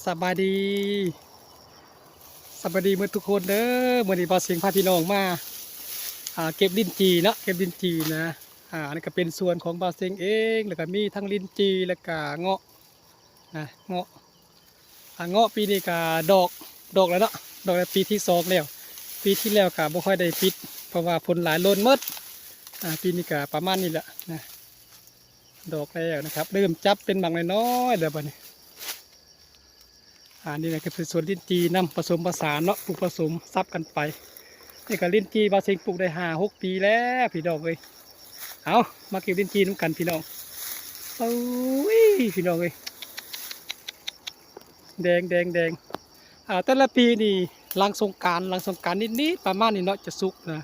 ສະບາຍດີ ສະບາຍດີໝົດທຸກຄົນເດີ. ມື້ນີ້ບ່າວເສັງພາພີ່ນ້ອງມາ ອ່າ ເກັບລິ້ນຈີ່ເນາະ ເກັບລິ້ນຈີ່ນະ. ອ່າ ອັນນີ້ກໍເປັນສວນຂອງບ່າວເສັງເອງ ແລ້ວກໍມີທັງລິ້ນຈີ່ ແລ້ວກໍເງາະນະ ເງາະ ອ່າ ເງາະປີນີ້ກໍດອກ ດອກແລ້ວເນາະ ດອກແລ້ວ ປີທີສອງແລ້ວ. ປີທີ່ແລ້ວກໍບໍ່ຄ່ອຍໄດ້ປິດ ເພາະວ່າຝົນຫຼາຍຫຼົ່ນໝົດ. ອ່າ ປີນີ້ກໍປະມານນີ້ແຫຼະນະ ດອກແລ້ວນະຄັບ ເລີ່ມຈັບເປັນໝາກນ້ອຍໆແລ້ວບັດນີ້. ອ່າ ນີ້ນະກໍເປັນສວນລິ້ນຈີ່ນຳ ປະສົມປະສານເນາະ ປູກປະສົມສັບກັນໄປ. ນີ້ກໍລິ້ນຈີ່ບ່າວເສັງປູກໄດ້ຫ້າຫົກປີແລ້ວພີ່ນ້ອງເອີຍ. ເອົາ ມາເກັບລິ້ນຈີ່ນຳກັນພີ່ນ້ອງ. ໂອ້ຍ ພີ່ນ້ອງເອີຍ ແດງໆໆ. ອ່າ ແຕ່ລະປີນີ້ຫຼັງສົງການ ຫຼັງສົງການນິດໆປະມານນີ້ເນາະ ຈະສຸກນະ.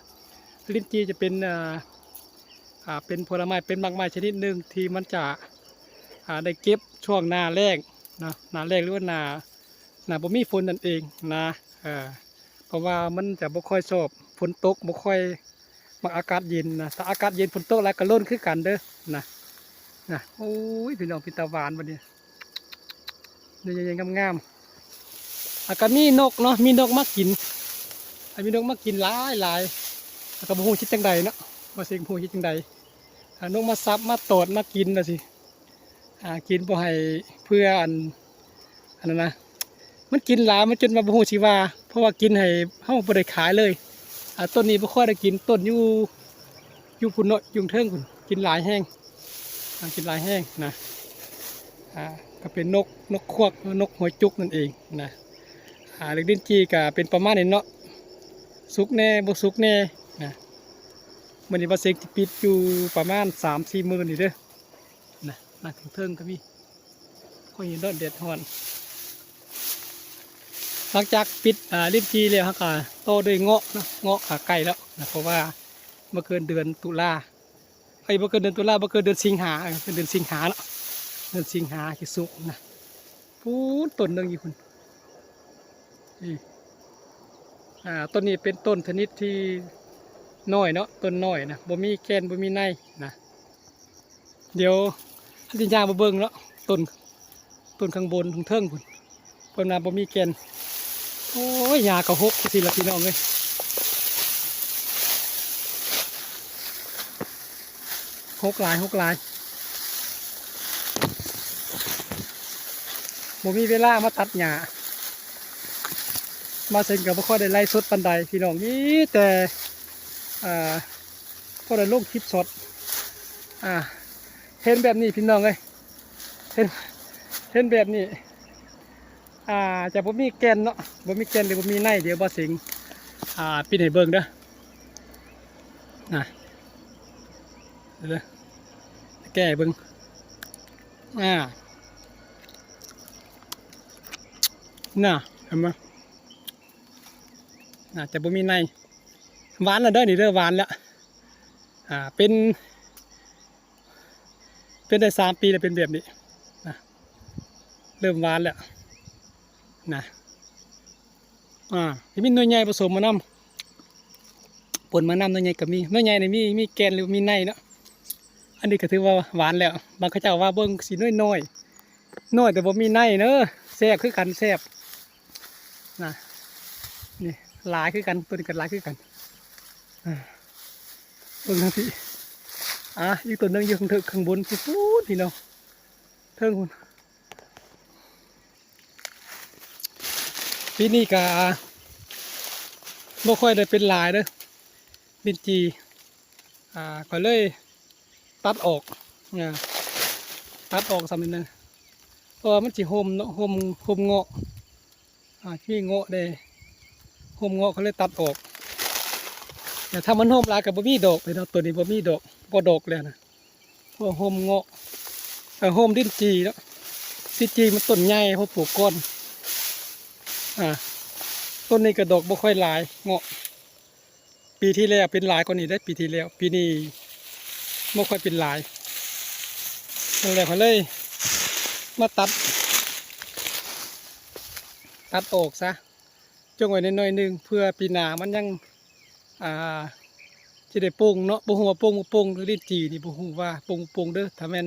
ລິ້ນຈີ່ຈະເປັນ ອ່າ ອ່າ ເປັນຜົນລະໄມ້ ເປັນໝາກໄມ້ຊະນິດໜຶ່ງທີ່ມັນຈະ ອ່າ ໄດ້ເກັບຊ່ວງໜ້າແລ້ງເນາະ ໜ້າແລ້ງ ຫຼືວ່າໜ້າ ໜ້າບໍ່ມີຝົນນັ້ນເອງນະ. ເອີ ເພາະວ່າມັນຈະບໍ່ຄ່ອຍຊອບຝົນຕົກ ບໍ່ຄ່ອຍມັກອາກາດເຢັນນະ. ຖ້າອາກາດເຢັນ ຝົນຕົກຫຼາຍກໍຫຼົ່ນຄືກັນເດີນະ ນະ. ໂອ້ຍ ພີ່ນ້ອງ ເປັນຕາຫວານບັດນີ້ ໃຫຍ່ໆງາມໆ. ອ່າ ກໍມີນົກເນາະ ມີນົກມາກິນ ອ່າ ມີນົກມາກິນຫຼາຍໆ ແລ້ວກໍບໍ່ຮູ້ຊິເຮັດຈັ່ງໃດເນາະ ວ່າຊິຮູ້ເຮັດຈັ່ງໃດ. ອ່າ ນົກມາສັບ ມາຕອດ ມາກິນວ່າຊີ້ ອ່າ ກິນບໍ່ໃຫ້ ເພື່ອອັນ ອັນນັ້ນນະ ມັນກິນຫຼາຍ ມັນຈົນວ່າບໍ່ຮູ້ຊິວ່າ ເພາະວ່າກິນໃຫ້ເຮົາບໍ່ໄດ້ຂາຍເລີຍ. ອ່າ ຕົ້ນນີ້ບໍ່ຄ່ອຍໄດ້ກິນ ຕົ້ນຢູ່ ຢູ່ພຸ້ນເນາະ ຢູ່ເທິງພຸ້ນ ກິນຫຼາຍແຮງ ອ່າ ກິນຫຼາຍແຮງນະ. ອ່າ ກໍເປັນນົກ ນົກຄວກ ນົກຫົວຈຸກນັ້ນເອງນະ. ອ່າ ເລັກດິນຈີ່ກໍເປັນປະມານນີ້ເນາະ ສຸກແດ່ ບໍ່ສຸກແດ່ນະ. ມື້ນີ້ບ່າວເສັງຊິປິດຢູ່ປະມານສາມສີ່ມື້ນີ້ເດີນະ. ນັ່ງເທິງໆກໍມີ ຂ້ອຍເຫັນດອກແດດຮ້ອນ. ຫຼັງຈາກປິດ ອ່າ ລິ້ນຈີ່ແລ້ວ ເຮົາກໍຕໍ່ດ້ວຍເງາະເນາະ ເງາະກໍໃກ້ແລ້ວນະ ເພາະວ່າບໍ່ເກີນເດືອນຕຸລາ ເອີຍ ບໍ່ເກີນເດືອນຕຸລາ ບໍ່ເກີນເດືອນສິງຫາ ເອີ ເດືອນສິງຫາເນາະ ເດືອນສິງຫາຊິສຸກນະ. ພຸ້ນ ຕົ້ນໜຶ່ງຢູ່ພຸ້ນ ນີ້ ອ່າ ຕົ້ນນີ້ເປັນຕົ້ນຊະນິດທີ່ນ້ອຍເນາະ ຕົ້ນນ້ອຍນະ ບໍ່ມີແກ່ນ ບໍ່ມີໃນນະ. ດຽວເຮົາຊິຍ່າງໄປເບິ່ງເນາະ ຕົ້ນ ຕົ້ນຂ້າງບົນຂ້າງເທິງພຸ້ນ ເພິ່ນວ່າບໍ່ມີແກ່ນ. ໂອ້ຍ ຫຍ້າກໍຫົກຈັ່ງຊີ້ລະພີ່ນ້ອງເອີຍ ຫົກຫຼາຍ ຫົກຫຼາຍ. ບໍ່ມີເວລາມາຕັດຫຍ້າ ມາເສັງກໍບໍ່ຄ່ອຍໄດ້ໄລຟ໌ສົດປານໃດພີ່ນ້ອງ ມີແຕ່ ອ່າ ພໍໄດ້ລົງຄລິບຊັອດ ອ່າ ເຫັນແບບນີ້ພີ່ນ້ອງເອີຍ ເຫັນ ເຫັນແບບນີ້ ອ່າ ຈະບໍ່ມີແກ່ນເນາະ ບໍ່ມີແກ່ນ ຫຼື ບໍ່ມີໃນ. ດຽວບ່າວເສັງ ອ່າ ປິດໃຫ້ເບິ່ງເດີ ນະ ເດີ ແກະໃຫ້ເບິ່ງ ອ່າ ນະ ເຫັນບໍ່ ນະ ຈະບໍ່ມີໃນ. ຫວານແລ້ວເດີ ນີ້ເດີ ຫວານແລ້ວ ອ່າ ເປັນ ເປັນໄດ້ສາມປີແລ້ວ ເປັນແບບນີ້ນະ ເລີ່ມຫວານແລ້ວນະ. ອ່າ ມີໜ່ວຍໃຫຍ່ປະສົມມານຳ ປົນມານຳ ໜ່ວຍໃຫຍ່ກໍມີ ໜ່ວຍໃຫຍ່ນີ້ມີ ມີແກ່ນ ຫຼື ມີໃນເນາະ. ອັນນີ້ກໍຖືວ່າຫວານແລ້ວ ບາງເຂົາເຈົ້າວ່າເບິ່ງຊິນ້ອຍໆ ນ້ອຍແຕ່ບໍ່ມີໃນເດີ ແຊບຄືກັນ ແຊບນະ. ນີ້ຫຼາຍຄືກັນ ໂຕນີ້ກໍຫຼາຍຄືກັນ ອ່າ ເບິ່ງທາງພີ້ ອ່າ ອີກໂຕໜຶ່ງຢູ່ຂ້າງເທິງ ຂ້າງບົນພຸ້ນ ພີ່ນ້ອງ ເທິງພຸ້ນ. ປີນີ້ກະບໍ່ຄ່ອຍໄດ້ເປັນຫຼາຍເດີ ລິ້ນຈີ່ ອ່າ ຂ້ອຍເລີຍຕັດອອກ ອ່າ ຕັດອອກສ່ຳນີ້ນະ ເພາະວ່າມັນຊິຫົ່ມເນາະ ຫົ່ມ ຫົ່ມເງາະ ອ່າ ມີເງາະແດ່ ຫົ່ມເງາະ ຂ້ອຍເລີຍຕັດອອກ. ແຕ່ຖ້າມັນຫົ່ມຫຼາຍກໍບໍ່ມີດອກເລີຍເນາະ ໂຕນີ້ບໍ່ມີດອກ ບໍ່ດອກແລ້ວນະ. ເພາະວ່າຫົ່ມເງາະ ເອີ ຫົ່ມລິ້ນຈີ່ເນາະ ລິ້ນຈີ່ມັນຕົ້ນໃຫຍ່ ເຮົາປູກກ່ອນ ອ່າ ຕົ້ນນີ້ກໍດອກບໍ່ຄ່ອຍຫຼາຍ ເງາະ ປີທີ່ແລ້ວເປັນຫຼາຍກວ່ານີ້ເດ້ ປີທີ່ແລ້ວ ປີນີ້ບໍ່ຄ່ອຍເປັນຫຼາຍ. ນັ້ນແຫຼະ ຂ້ອຍເລີຍມາຕັດ ຕັດອອກຊະ ຈົ່ງໄວ້ໜ້ອຍໆໜຶ່ງ ເພື່ອປີໜ້າມັນຍັງ ອ່າ ຊິໄດ້ປົ່ງເນາະ ບໍ່ຮູ້ວ່າປົ່ງບໍ່ປົ່ງ ລິ້ນຈີ່ນີ້ບໍ່ຮູ້ວ່າປົ່ງບໍ່ປົ່ງເດີ. ຖ້າແມ່ນ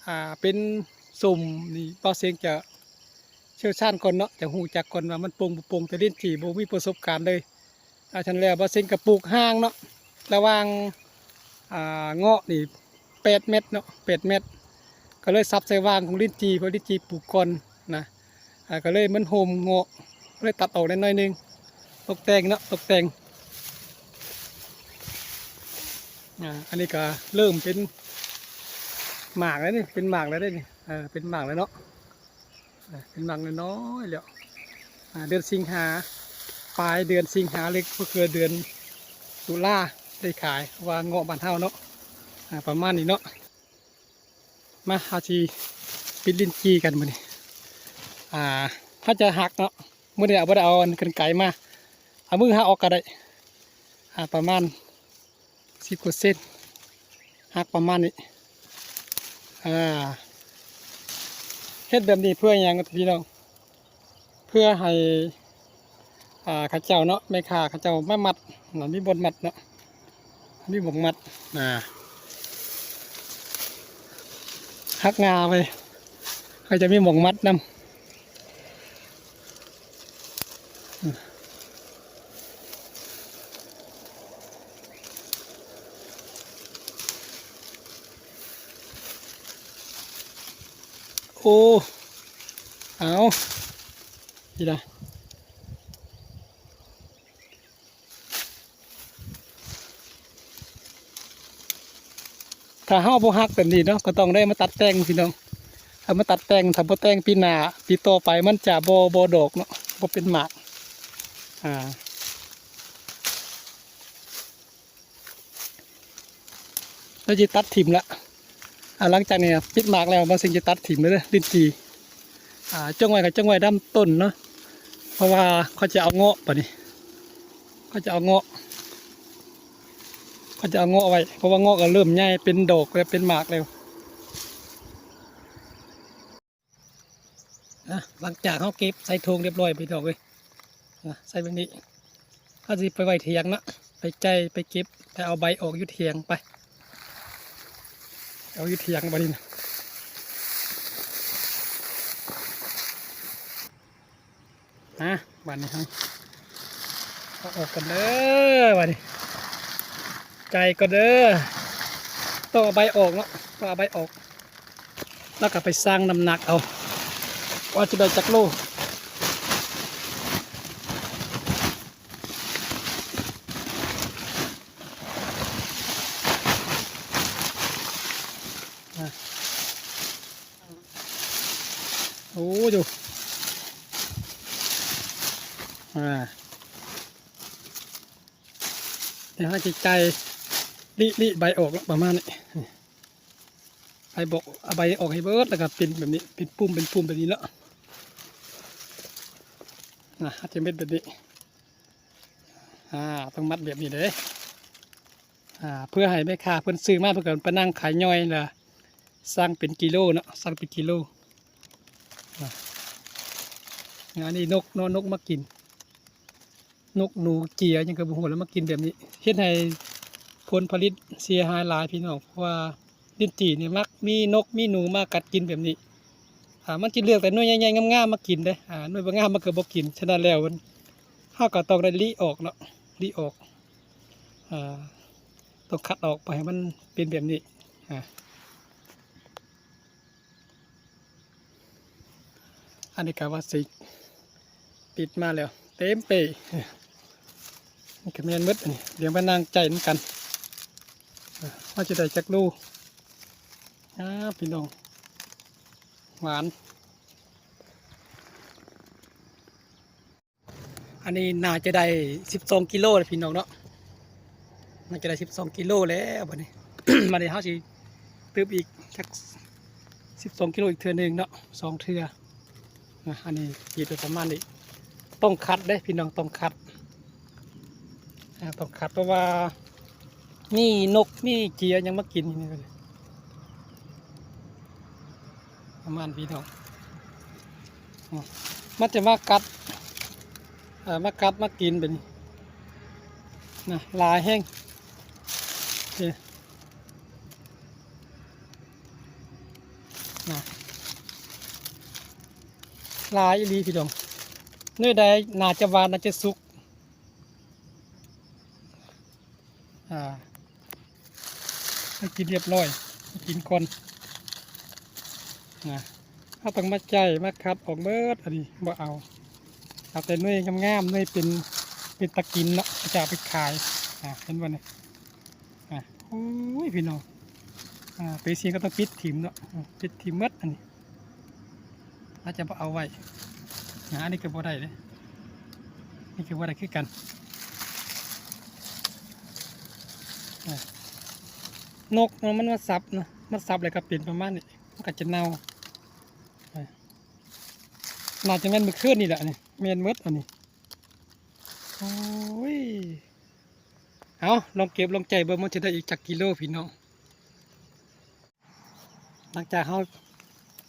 ອ່າ ເປັນສົ້ມນີ້ ບ່າວເສັງຈະ ຊ່ຽວຊານກ່ອນເນາະ ຈະຮູ້ຈັກກ່ອນວ່າມັນປົ່ງບໍ່ປົ່ງ ແຕ່ລິ້ນຈີ່ບໍ່ມີປະສົບການເລີຍ. ອາ ສະນັ້ນແລ້ວ ບ່າວເສັງກໍປູກຫ່າງເນາະ ລະຫວ່າງ ອາ ເງາະນີ້ແປດແມັດເນາະ ແປດແມັດ ກໍເລີຍສັບໃສ່ຫວ່າງຂອງລິ້ນຈີ່ ເພາະລິ້ນຈີ່ປູກກ່ອນນະ. ອາ ກໍເລີຍມັນໂຮມເງາະ ກໍເລີຍຕັດອອກໄດ້ໜ້ອຍໜຶ່ງ ຕົກແຕ່ງເນາະ ຕົກແຕ່ງ. ອາ ອັນນີ້ກໍເລີ່ມເປັນໝາກແລ້ວນີ້ ເປັນໝາກແລ້ວເດ້ນີ້ ເອີ ເປັນໝາກແລ້ວເນາະ. ເປັນໝາກນ້ອຍໆແລ້ວ ອາ ເດືອນສິງຫາ ປາຍເດືອນສິງຫາ ຫຼື ເພື່ອເດືອນຕຸລາໄດ້ຂາຍ ເພາະວ່າເງາະບ້ານເຮົາເນາະ. ອາ ປະມານນີ້ເນາະ. ມາ ເຮົາຊິປິດລິ້ນຈີ່ກັນມື້ນີ້ ອາ ເຮົາຈະຫັກເນາະ. ມື້ນີ້ບໍ່ໄດ້ເອົາອັນ ກັນໄກມາ ເອົາມືຫັກອອກກໍໄດ້ ອາ ປະມານສິບກວ່າເຊັນ ຫັກປະມານນີ້. ອາ ເຮັດແບບນີ້ເພື່ອຫຍັງພີ່ນ້ອງ? ເພື່ອໃຫ້ ອາ ເຂົາເຈົ້າເນາະ ແມ່ຄ້າເຂົາເຈົ້າມາມັດ ມັນມີບ່ອນມັດເນາະ ມີໝ່ອງມັດ ອາ ຫັກງ່າໄວ້ ເຂົາຈະມີໝ່ອງມັດນຳ. ໂອ້ ເອົາ ນີ້ລະ ຖ້າເຮົາບໍ່ຫັກແບບນີ້ເນາະ ກໍຕ້ອງໄດ້ມາຕັດແຕ່ງພີ່ນ້ອງ. ຖ້າມາຕັດແຕ່ງ ຖ້າບໍ່ແຕ່ງປີໜ້າ ປີຕໍ່ໄປມັນຈະບໍ່ ບໍ່ດອກເນາະ ບໍ່ເປັນໝາກ. ອາ ລະຊິຕັດຖິ້ມລະ ອາ ຫຼັງຈາກນີ້ປິດໝາກແລ້ວ ບ່າວເສັງຈະຕັດຖິ້ມເລີຍເດີ ລິ້ນຈີ່. ອາ ຈົ່ງໄວ້ກໍຈົ່ງໄວ້ນຳຕົ້ນເນາະ ເພາະວ່າຂ້ອຍຈະເອົາເງາະບາດນີ້ ຂ້ອຍຈະເອົາເງາະ ຂ້ອຍຈະເອົາເງາະໄວ້ ເພາະວ່າເງາະກໍເລີ່ມໃຫຍ່ເປັນດອກແລ້ວ ເປັນໝາກແລ້ວ. ອາ ຫຼັງຈາກເຮົາເກັບໃສ່ຖົງຮຽບຮ້ອຍພີ່ນ້ອງເອີຍ ອາ ໃສ່ແບບນີ້ ເຮົາຊິໄປໄວ້ຖຽງເນາະ ໄປໄຈ ໄປເກັບ ໄປເອົາໃບອອກຢູ່ຖຽງ ໄປເອົາຢູ່ຖຽງບາດນີ້ນະ. ມາ ບາດນີ້ເຮົາເອົາອອກກ່ອນເດີ ບາດນີ້ ໄຈກ່ອນເດີ ຕ້ອງເອົາໃບອອກເນາະ ຕ້ອງເອົາໃບອອກ. ແລ້ວກໍໄປຊັ່ງນ້ຳໜັກເອົາ ວ່າຈະໄດ້ຈັກໂລ. ໂອ້ ຢູ່ ອາ ດຽວເຮົາຊິໄຈ ລິ ລິໃບອອກປະມານນີ້. ໃບບອກ ເອົາໃບອອກໃຫ້ເບິດ ແລ້ວກໍເປັນແບບນີ້ ເປັນປຸ່ມ ເປັນປຸ່ມແບບນີ້ເນາະ. ນະ ອາດຈະເປັນແບບນີ້ ອາ ຕ້ອງມັດແບບນີ້ເດ້ ອາ ເພື່ອໃຫ້ແມ່ຄ້າເພິ່ນຊື້ມາ ເພິ່ນກໍໄປນັ່ງຂາຍຍ່ອຍ ແລ້ວຊັ່ງເປັນກິໂລເນາະ ຊັ່ງເປັນກິໂລ. ອາ ອັນນີ້ນົກເນາະ ນົກມາກິນ ນົກໜູເຈຍຫຍັງກໍບໍ່ຮູ້ ແລ້ວມາກິນແບບນີ້ ເຮັດໃຫ້ຜົນຜະລິດເສຍຫາຍຫຼາຍພີ່ນ້ອງ ເພາະວ່າລິ້ນຈີ່ນີ້ມັກມີນົກມີໜູມາກັດກິນແບບນີ້. ອາ ມັນຊິເລືອກແຕ່ໜ່ວຍໃຫຍ່ໆງາມໆມາກິນເດ້ ອາ ໜ່ວຍບໍ່ງາມມັນກໍບໍ່ກິນ. ສະນັ້ນແລ້ວ ເຮົາກໍຕ້ອງໄດ້ລິອອກເນາະ ລິອອກ ອາ ຕ້ອງຄັດອອກ ບໍ່ໃຫ້ມັນເປັນແບບນີ້ ອາ. ອັນນີ້ກໍວ່າຊິປິດມາແລ້ວ ເຕັມເປ້ ນີ້ກໍແມ່ນໝົດ. ອັນນີ້ດຽວມານັ່ງໃຈນຳກັນ ວ່າຈະໄດ້ຈັກໂລ. ອາ ພີ່ນ້ອງ ຫວານ. ອັນນີ້ໜ້າຈະໄດ້ສິບສອງກິໂລແຫຼະພີ່ນ້ອງເນາະ ໜ້າຈະໄດ້ສິບສອງກິໂລແລ້ວບາດນີ້. ບາດນີ້ເຮົາຊິຕື່ມອີກຈັກສິບສອງກິໂລອີກເທື່ອໜຶ່ງເນາະ ສອງເທື່ອນະ. ອັນນີ້ກີດໄປປະມານນີ້ ຕ້ອງຄັດເດ້ພີ່ນ້ອງ ຕ້ອງຄັດ ອາ ຕ້ອງຄັດ ເພາະວ່າມີນົກມີເຈຍຫຍັງມາກິນ ປະມານພີ່ນ້ອງ ມັນຈະມາກັດ ເອີ ມາກັດມາກິນເປັນນະ ຫຼາຍແຮງ ນີ້ນະ. ຫຼາຍອີ່ຫຼີພີ່ນ້ອງ. ໜ່ວຍໃດໜ້າຈະຫວານ ໜ້າຈະສຸກ ອ່າ ໃຫ້ກິນຮຽບຮ້ອຍ ໃຫ້ກິນກ່ອນນະ. ເຮົາຕ້ອງມາໃຈມາຄັດອອກເໝິດ ອັນນີ້ບໍ່ເອົາ ເອົາແຕ່ໜ່ວຍງາມໆ ໜ່ວຍເປັນ ເປັນຕາກິນເນາະ ຈະເອົາໄປຂາຍ. ອ່າ ເຫັນບໍ່ນີ້? ອ່າ ໂອ້ຍ ພີ່ນ້ອງ ອ່າ ເປັນຈັ່ງຊີ້ກໍຕ້ອງປິດຖິ້ມເນາະ ປິດຖິ້ມເໝິດ ອັນນີ້ ລາວຈະບໍ່ເອົາໄວ້ນະ. ອັນນີ້ກໍບໍ່ໄດ້ເດ້ ນີ້ກໍບໍ່ໄດ້ຄືກັນ. ອ່າ ນົກມັນມາສັບນະ ມັນສັບແລ້ວກໍເປັນປະມານນີ້ ມັນກໍຈະເນົ່າ. ອ່າ ໜ້າຈະແມ່ນມື້ຄືນນີ້ແຫຼະ ອັນນີ້ແມ່ນເໝິດ ອັນນີ້. ໂອ້ຍ ເອົາ ລອງເກັບລອງໃຈເບິ່ງ ມັນຈະໄດ້ອີກຈັກກິໂລພີ່ນ້ອງ. ຫຼັງຈາກເຮົາ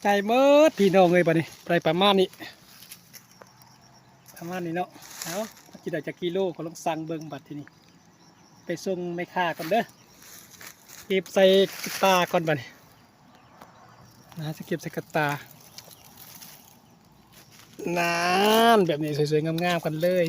ໃຈເໝິດພີ່ນ້ອງເອີຍ ບາດນີ້ໄດ້ປະມານນີ້ ປະມານນີ້ເນາະ. ເອົາ ເຮົາຊິໄດ້ຈັກກິໂລ ກໍລອງຊັ່ງເບິ່ງບາດທີນີ້. ໄປສົ່ງແມ່ຄ້າກ່ອນເດີ ເກັບໃສ່ກະຕ່າກ່ອນບາດນີ້ນະ ຊິເກັບໃສ່ກະຕ່າ. ນັ້ນ ແບບນີ້ສວຍໆງາມໆກັນເລີຍ.